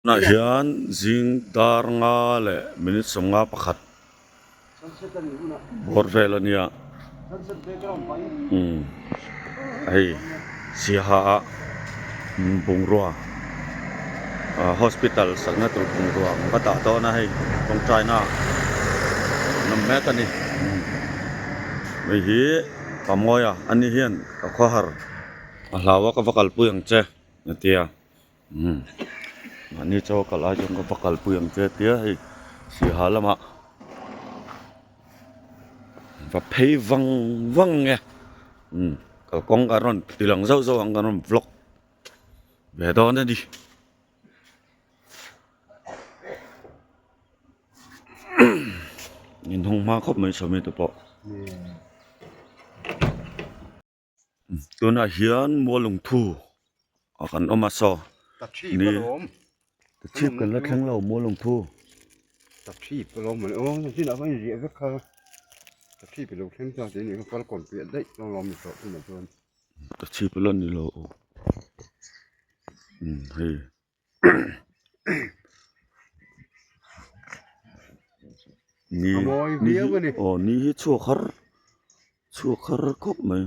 Tunah hian zing dar nga leh minute 51 bawr vel a nia umm hei siaha ah bungrua ah hospital sakna tur bungrua ang va dah dawn a hei tawngtaina an awm mek a ni hei hi Pamawia ani hian ka khawhar a hlau a ka va kalpui ang che a ti a. Umm mahni chaw kal ai chuan ka va kalpui ang che tia hei siaha lamah va phei vang vang nge umm kalkawng kan rawn ti lang zauh zauh ang kan rawn vlog ve dawn a ni inhawng hma khawp mai sawmi te pawh. Tunah hian Mualungthu ah kan awm a saw ni chhip kan la thleng lo Mualungthu. Ka chhip a la ni lo umm hei. Ni ni hi aw ni hi chhuak har chhuak har khawp mai.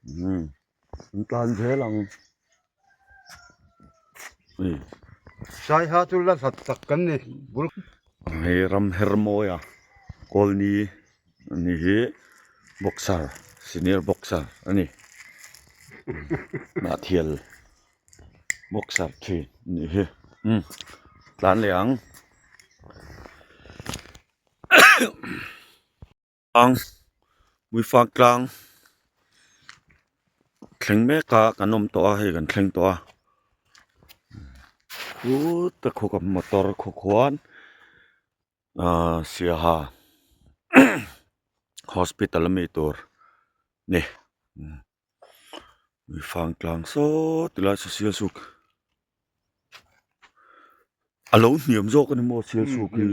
Umm an tlan zel ang hei. Saiha chu la hlat tak kan ni bul. Hei ram her mawi a kawlni. Ani hi boxer senior boxer a ni Hnahthial boxer thin a nih hi umm tlan leh ang ang Muifak tlang thleng mek a kan awm tawh a hei kan thleng tawh a khutah khaw ka motor khaw khuan. Ahh Siaha hospital ami tur ni mifang tlang saw ti lai saw sialsuk a lo hniam zawk a ni maw sialsuk hi.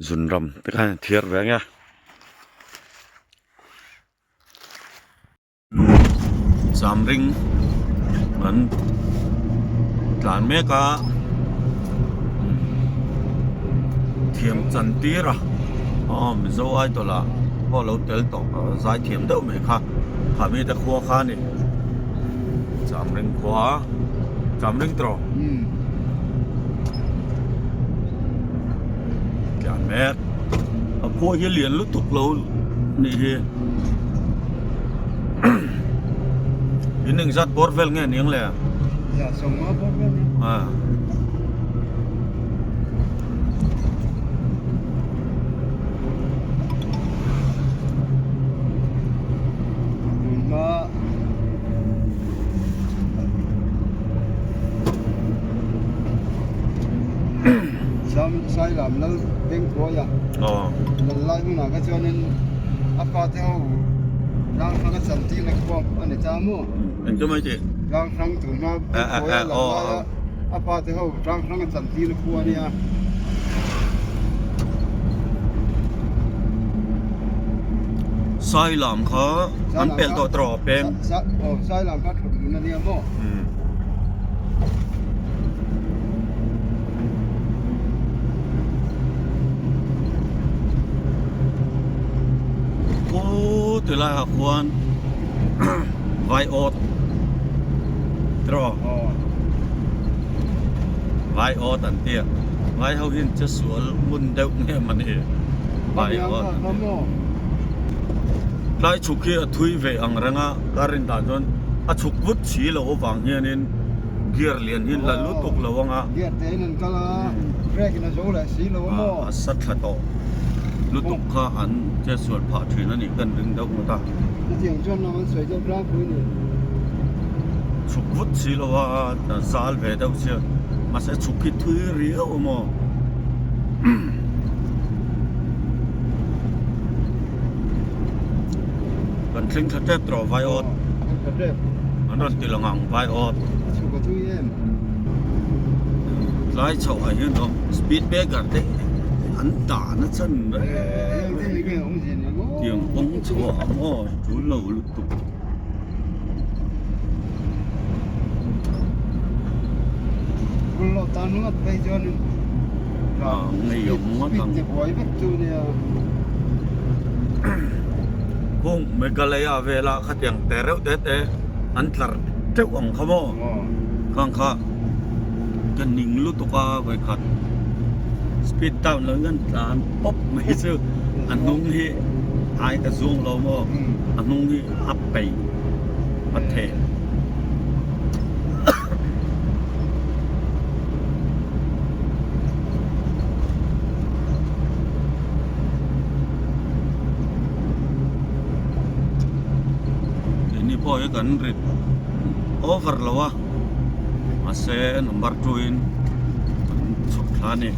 Zunram te khan a thiar ve ang e. Chamring an tlan mek a thiam chan tir a aw mizo idol ah pawh alo tel tawh zai thiam deuh mai kha kha mi te khua kha a ni Chamring khua Chamring tawh tlan mek a khua hi lian lutuk lo nih hi. In engzat bawr vel nge niang le? Ya sawmnga bawr vel ni. A. Tunhma Sam Sailam lal Bengkhuaia. Aw. Lal lai hunah kha chuanin a fate ho tlang hrang a chan tir na khua a ni ta maw? Engkim mai ti? Tlang hrang tun hma Bengkhuaia lal laia a fate ho tlang hrang a chan tir na khua a nia. Sailam kha an pelh tawh tawh peng. Aw Sailam kha thut hmun a nia maw? Pu ti lai ah khuan vai awt tiraw vai awt an tia vai ho hian che sual ngun deuh nge mawni vai awt an tia tlai chhuk hi a thui ve ang reng a ka rin dan chuan a chhuk vut si loh avang hianin. Gear lian hi la lutuk lo ang a. Gear te in an kal a, brake in a zo leh si lo a maw? A sa thla tawh lutuk kha an chetsual phah thin a nih kan ring deuh ngawt a. Chutiang chuan lam an sawi deuh tlangpui a ni. Chhuk vut si lo a, zal ve deuh sia, mahse chhuk hi thui riau a maw? Kan thleng thla tep tawh vai awt. An rawn ti lang ang vai awt. Tlai chhoh ah hian awm speed breaker te an dah na chan reng tiang kawng chhuah ah maw tul lo lutuk. Kawng Meghalaya vela khatiang te reuh te te an tlar teuh ang kha maw khang kha. Ka ning lutuk a vawikhat speed down lo in kan tlan pawp mai chu a hnung hi ai ka zuang lo maw a hnung hi a peih a theh. Keini pawh hi kan rit over lo a. Mahse number 2 in an chhuk thla a ni.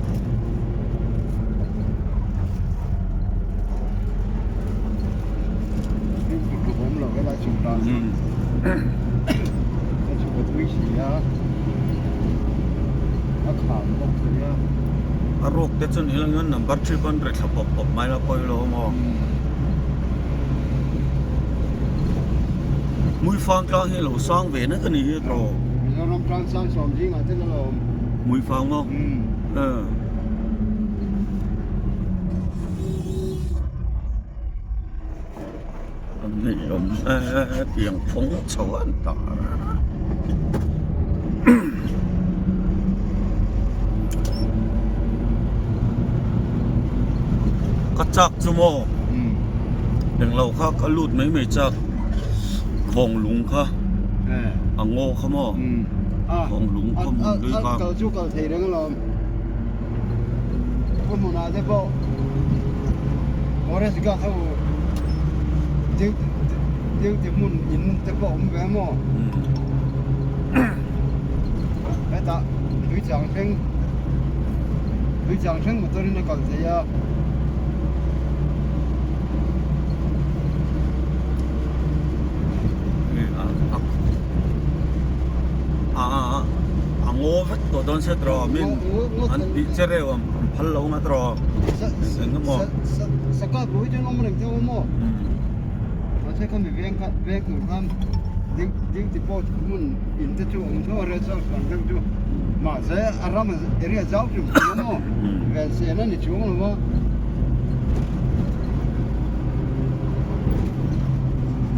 A ruak te chuan helai hian number 3 pawn ri thla pawp pawp mai la pawi lo maw. Hmuifang tlang hi a lo sang ve na ka ni hi tawh. Mizoram tlang sang sawm zingah te la lo awm. Hmuifang maw? Umm. An nei awm e tiang phawng chho an tar a. Ka chak chu maw? Englo kha ka lut mai mai chak khawng lung kha a ngaw kha maw khawng lung khaw hmun hlui kha. Kal chu kal thei reng alawm khaw hmunah te pawh forest guard ho duty hmun in te pawh awm ve maw hetah tui chang thleng tui chang thleng motor in a kal thei a. A ngaw vek tawh dawn se tawh min an tih che reuh ang an phal lo nga tawh eng emaw. Sakap ruih chuan awm reng theuh maw? Mahse khami veng kha veng tur khan duty post hmun in te chu awm tho a red house ang deuh chu mahse a ram area zau hrim hrim a maw ven sen a ni chuang lo va.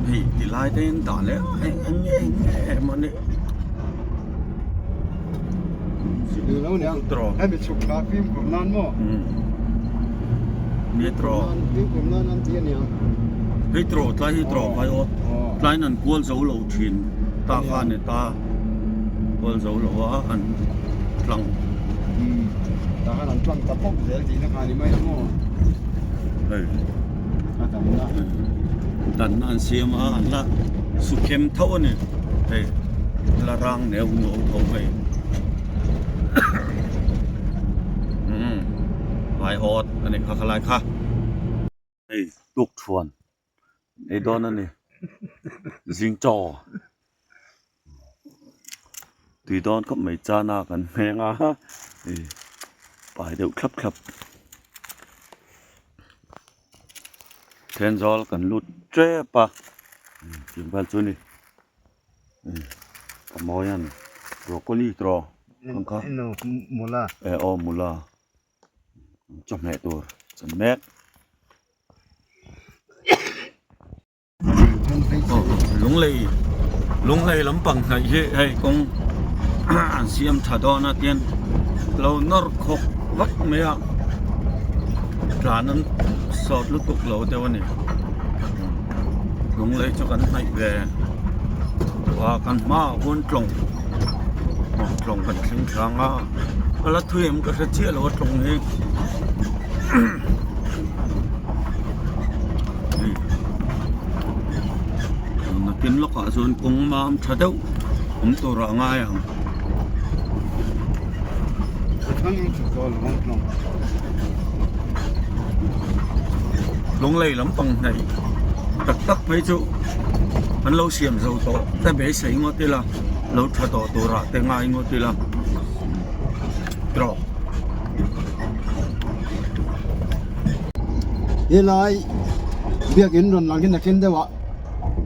Hei ti lai te in dah leh eng eng nge eng nge emaw ni. Hemi chhuk thla fimkhur nan maw? Metro. Fimkhur nan an ti a nia. Hei tro tlai hi tro kai aw. Tlai nan kual zo lo thin ta kha ni ta kual zo lo a an tlang. Ta khan an tlang ta pawp zel tihna kha ni mai a maw? Hei. A dan na. Dan na an siam a an la sukhem tho a ni. Hei la rang neu nuau tho mai. Umm vai awt a ni kha khalai kha. Hei tuk thuan ei dawn a ni zing chaw tui dawn khawp mai chana kan hmeng a hei pai deuh thlap thlap. Thenzawl kan lut tep a tih vel chu a ni. A mawi a ni broccoli tawh ang kha e aw mula chawhmeh tur chan mek lunglei lunglei lampang hnaih hi hei kawng an siam tha dawn a tian lo nawr khawk vak mai a tlan an sawt lutuk lo deuh a ni. Lunglei chu kan hnaih ve a kan hmaah khuan tlawng tlawng kan thleng thlang a a la thui em ka hre chiah lo a tlawng hi nakin lawkah chuan kawng mam tha deuh awm tur ah a ngai ang. Lunglei lampang hnaih tak tak phei chu an lo siam zo tawh te beisei ngawt ila lo tha tawh turah te ngai ngawt ila. tiraw. Helai biakin rawn lang hi nakin deuh ah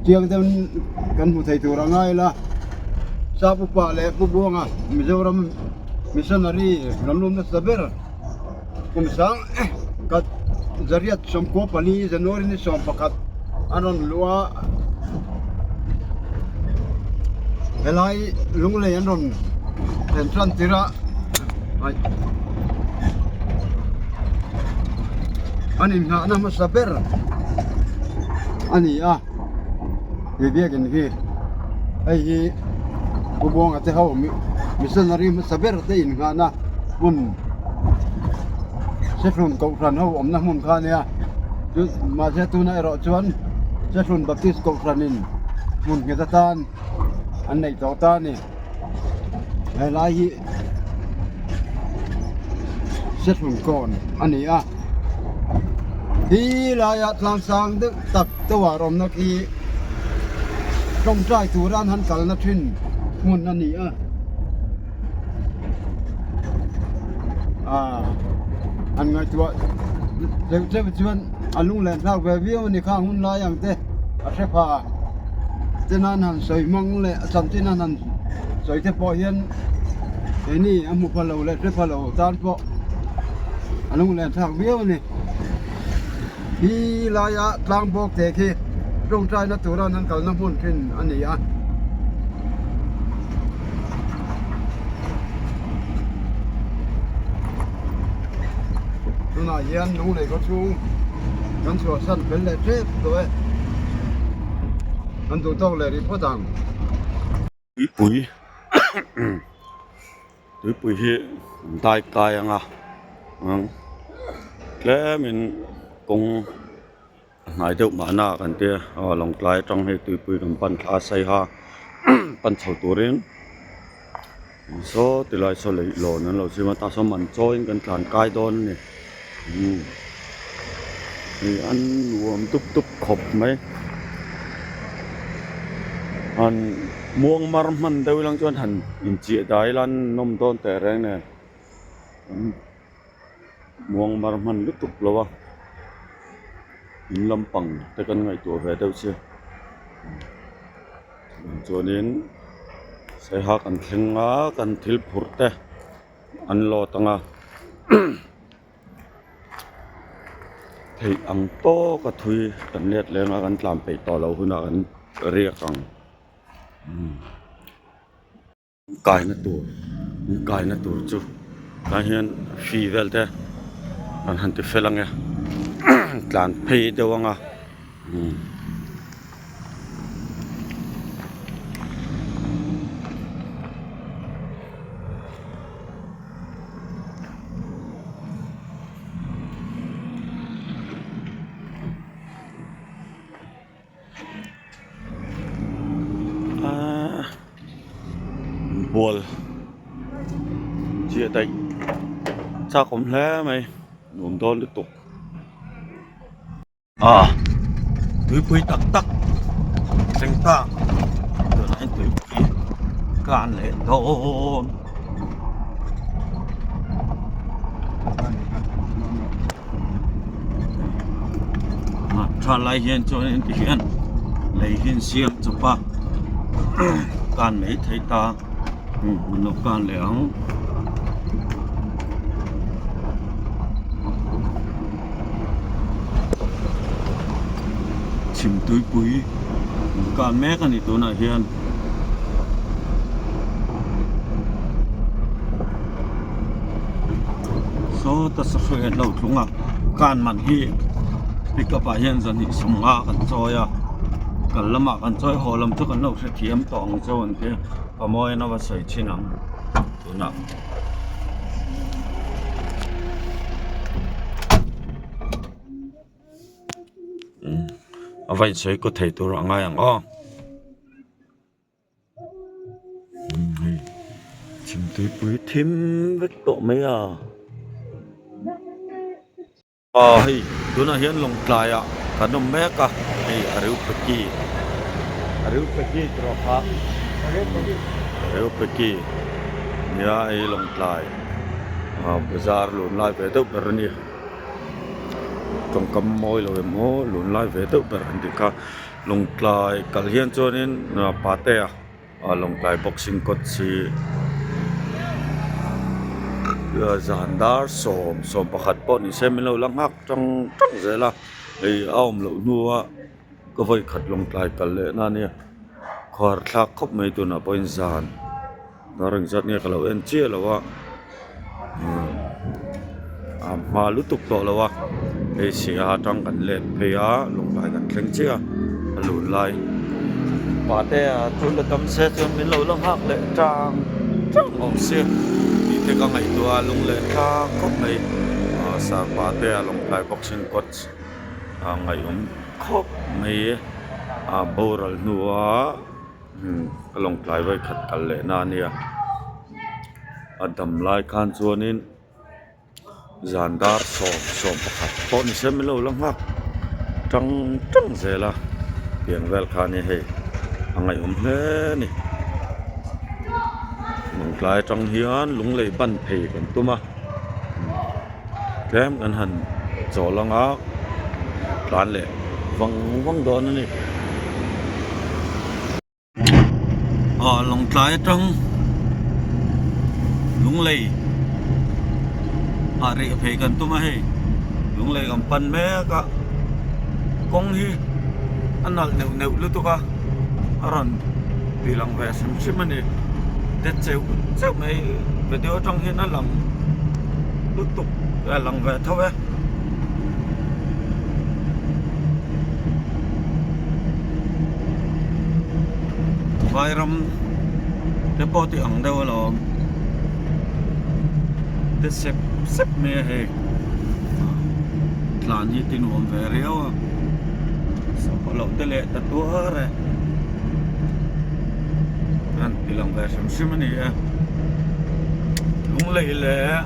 chiang deuhin kan hmu thei tur a ngai la Sap upa leh Pu Buanga Mizoram missionary rawn lum nasa ber kum sang khat zariat sawmkua pali January ni 11 an rawn luh a helai lunglei an rawn thlen tan tir a an inngahna hmasa ber a ni a he biakin hi hei hi Pu Buanga te ho missionary hmasa ber te inngahna hmun Sehlun Kohhran ho awmna hmun kha a nia chu mahse tunah erawh chuan Sehlun Baptist Kohhranin hmun nghet atan an neih tawh ta a ni. Helai hi Sehlun kawn a ni a hi laia tlang sang deuh tak deuhah rawmna khi tawngtai tura an han kalna thin hmun a ni a ah an ngaihtuah deuh deuh chuan a lunglen thlak ve viau a ni kha hun lai ang te a hre pha. Chen an han sawi hmang leh a chanchin an han sawi te pawh hian keini a hmu pha lo leh hre pha lo tan pawh a lunglen thlak viau a ni. Hi laia tlang bawk te khi tawngtaina tura an han kalna hmun thin a ni a. Tunah hian lunglei khaw chhung kan chhuahsan fel leh tep tawh e. Kan duh tawk leh rih phawt ang. Tuipui tuipui hi dai kai anga tlemin kawng a hnai deuh mahna kan tia aw lawngtlai atang hei tuipui kan pan thla a saiha pan chho turin saw tilai saw lei lawn an lo zim a tah sawn man chawiin kan tlan kai dawn a ni umm hei an nuam dup dup khawp mai han muang mar hman deuh ilang chuan han inchiah dai ila an nawm dawn teh reng nen. Muang mar hman lutuk lo a in lampang te kan ngaihtuah ve deuh che chuanin saiha kan thleng a kan thil phurh te an load ang a theih ang tawk a thui kan let leng a kan tlan peih tawh loh hunah kan riak ang. Kaina tur kaina tur chu tah hian hri vel te an han ti fel ang e tlan phei deuh ang a. Ahh bual chiah daih chak awm hle mai nuam dawn lutuk ah tuipui tak tak thleng ta tunah hian tuipui kan leh dawn. Tha lai hian chuan ti hian lei hi an siam chawp a kan mai thei ta an lo kan leh ang. Chhim tuipui an kan mek a ni tunah hian. Sawta sahruai an lo tlung a kan man hi pickup ah hian zahnih sawmnga kan chawi a kal lamah kan chawi haw lam chu kan lo hrethiam tawh ang chu an tia pa mawiin a va sawi thin ang tunah. A va insawi kaw thei tur a ngai ang aw. Hei chhimtuipui thim vek tawh mai a aw hei tunah hian lawngtlai ah kan awm mek a hei a Reupeki a Reupeki tawh kha Reupeki nia hei lawngtlai. Ah bazar lun lai ve deuh ber a ni tawngkam mawi lo em aw lun lai ve deuh ber an tih kha lawngtlai kal hian chuanin patea ah lawngtlai boxing kawt hi zan dar sawm sawm pakhat pawh ni se min lo la nghak tang tang zel a hei a awm loh hnua ka vawi khat lawngtlai kal leh na ania khuar thlak khawp mai tunah pawhin zan. Dar engzat nge ka lo en chiah lo a a hma lutuk tawh lo a hei siaha atang kan let phei a lawngtlai kan thleng chiah a a lun lai pate ah chu la tam se chuan min lo la nghak leh tang tang awm sia tih te ka ngaihtuah a lung leh tlang khawp mai ah sir pate ah lawngtlai boxing coach a ngaihawm khawp mai a boral hnuah. Ka lawngtlai vawi khat kal leh na ania a dam lai khan chuanin zan dar sawm sawm pakhat pawh ni se min lo la nghak tang tang zel a tiang vel kha ania hei a ngaihawm hle a ni lawngtlai atang hian lunglei ban phei kan tum a tlem kan han chawl anga tlan leh vang vang dawn a ni. Aw lawngtlai atang lunglei ah rih phei kan tum a hei lunglei kan pan mek a kawng hi a nalh neuh neuh lutuk a a rawn ti lang ve hrim hrim a ni de cheuh cheuh mai video atang hian a lang lutuk a lang ve tho e. Vairam te pawh tih ang deuh alawm te sep sep mai a hei tlan hi ti nuam ve riau a sawpa loh te leh ta tuar e an ti lang ve hrim hrim a ni e lunglei leh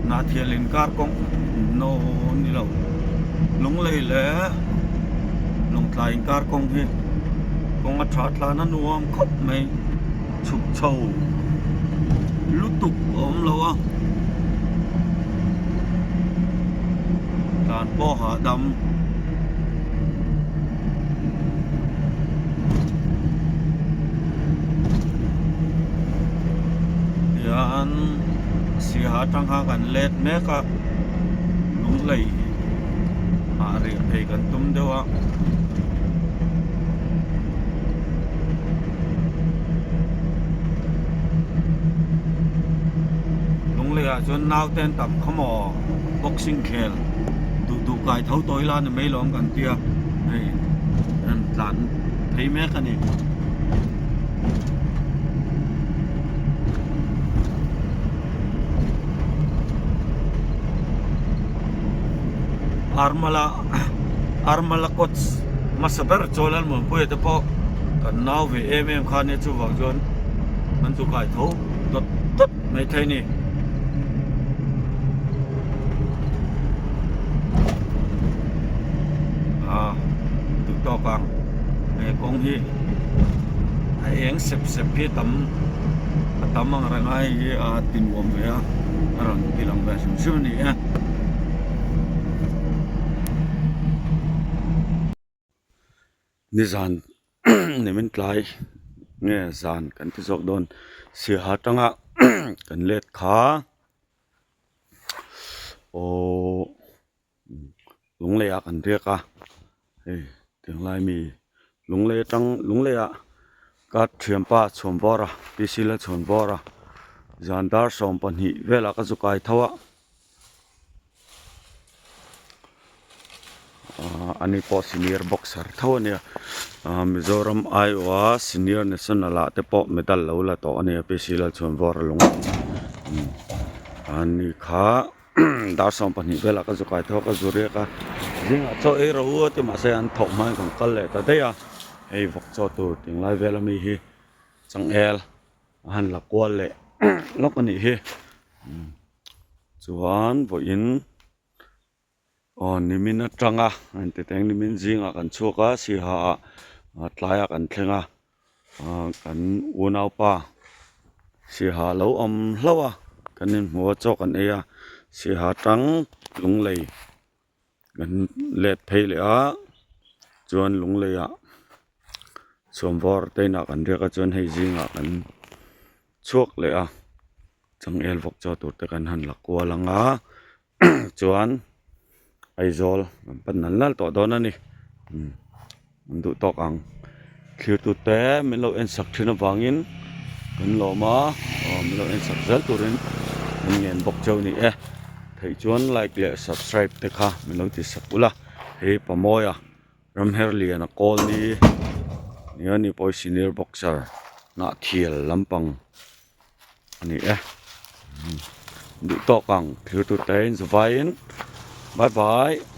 Hnahthial inkar kawng no ni lo Lunglei leh Lawngtlai inkar kawng hi kawng a tha tlan a nuam khawp mai chhuk chho lutuk a awm lo a tlan pawh hahdam. Hian Siaha atang kha kan let mek a Lunglei ah riah phei kan tum deuh a. Lunglei ah chuan naute an tam kha maw boxing khel duh duh kai tho tawi la ni mai lawm kan tia hei an tlan phei mek a ni. Armala Armala coach hmasa ber chaw Lalmuanpuia te pawh kan nau ve em em kha nia chuvang chuan an chu kai tho dawt dawt mai thei a ni. Ah duh tawk ang he kawng hi a eng sep sep hi tam a tam ang reng a hei hi a ti nuam ve a a rawn ti lang ve hrim hrim a ni e. Nizan nimin tlai nge zan kan ti zawk dawn Siaha atanga kan let kha aww Lunglei ah kan riak a hei tinglai mi Lunglei atang Lunglei ah ka thianpa chhuanvawr a P C la chhuanvawr a zan dar 12 velah ka zu kai tho a. Ahh ani pawh senior boxer tho a nia ahh Mizoram aiawha senior national ah te pawh medal lo la tawh a nia P C Lalchhuanvawra lung ani kha dar 12 velah ka zu kai tho a ka zu riak a zingah chaw ei rawh u a ti mahse an thawk hmain kan kal leh ta daih a hei vawk chaw tur tinglai vel ami hi changel a han la kual leh lawk a nih hi. Chuan vawiin aw nimin atanga engti teng nimin zingah kan chhuak a Siaha ah tlaiah kan thleng a ah kan unaupa Siaha a lo awm hlauh a. Kan inhmu a chaw kan ei a Siaha tang lunglei kan let phei leh a chuan lunglei ah sawmvawr te inah kan riak a chuan hei zingah kan chhuak leh a changel vawk chaw tur te kan han la kual ang a chuan Aizawl kan pan nal nal tawh dawn a ni an duh tawk ang thlir tu te min lo en sak thin avangin kan lawm a aw min lo en sak zel turin kan ngen bawk cheu a ni e theih chuan like leh subscribe te kha min lo ti sak ula hei pamawia Ramherliana Kawlni nia ni pawh hi senior boxer hnah thial lampang a ni e duh tawk ang thlir tute in zavaiin bye bye.